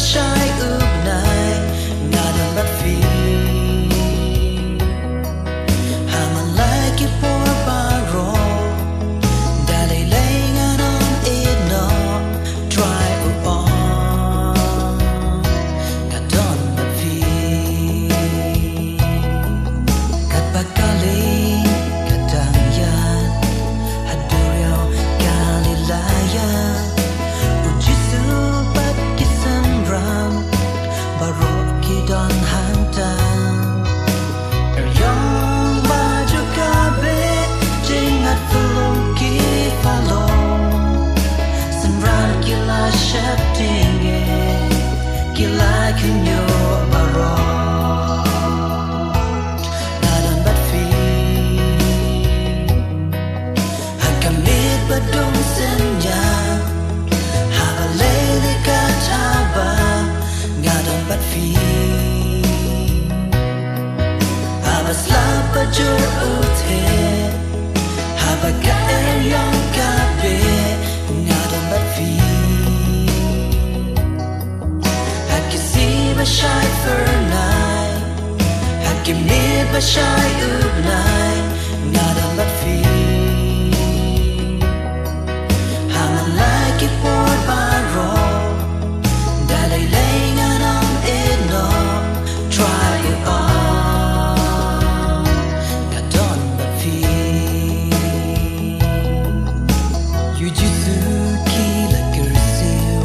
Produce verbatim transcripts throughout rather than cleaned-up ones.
shai u bnai, nga don bad phi. Ha ma lai ki por baroh, da lei lei ngan ym ïeh noh, Trai u ong, nga don bad phi. Katba ka lieng ka dang ïaid ha duriaw Galilaya, u Jisu bad ki synran baroh ki don hangta. Ïong ba ju ka beh, jingngeit phyllung ki phyllung. Synran ki la sheptieng, ki la khynñiuh baroh. Nga don bad phi. Ha ka miet ba dum synñiang, ha balei lei ka thaba, nga don bad phi. Haba slap ba jur u thied, haba ka ïong ka beh, nga don bad phi. Ha ki sngi ba shai phyrnai, ha ki miet ba shai u bnai, nga don bad phi. Ha ma lai ki por baroh, da lei lei ngan ym ïeh noh, Trai u ong, nga don bad phi. U Jisu ki la kyrsiew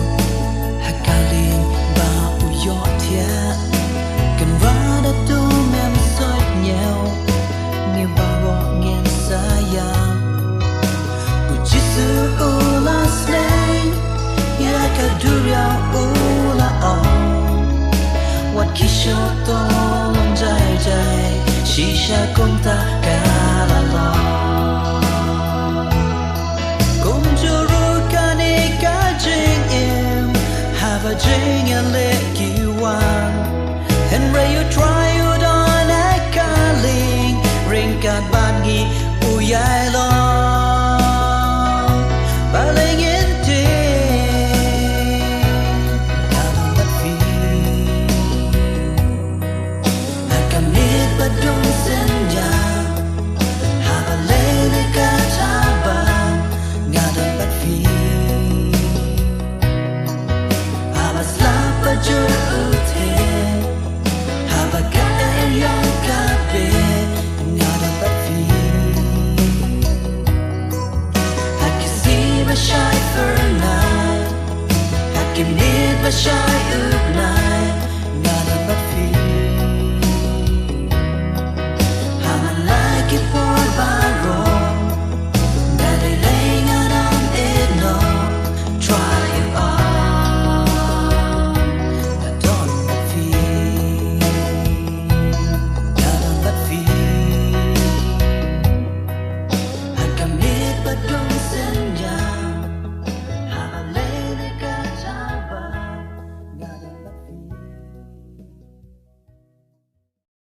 ha ka lieng ba u ïohthiah. Kynrad, hato mem suidñiew? Ngi baroh ngin sa ïap. U Jisu u la sneng ïa ka duriaw, u la ong, wat ki shu to long jai jai, shisha kumta ka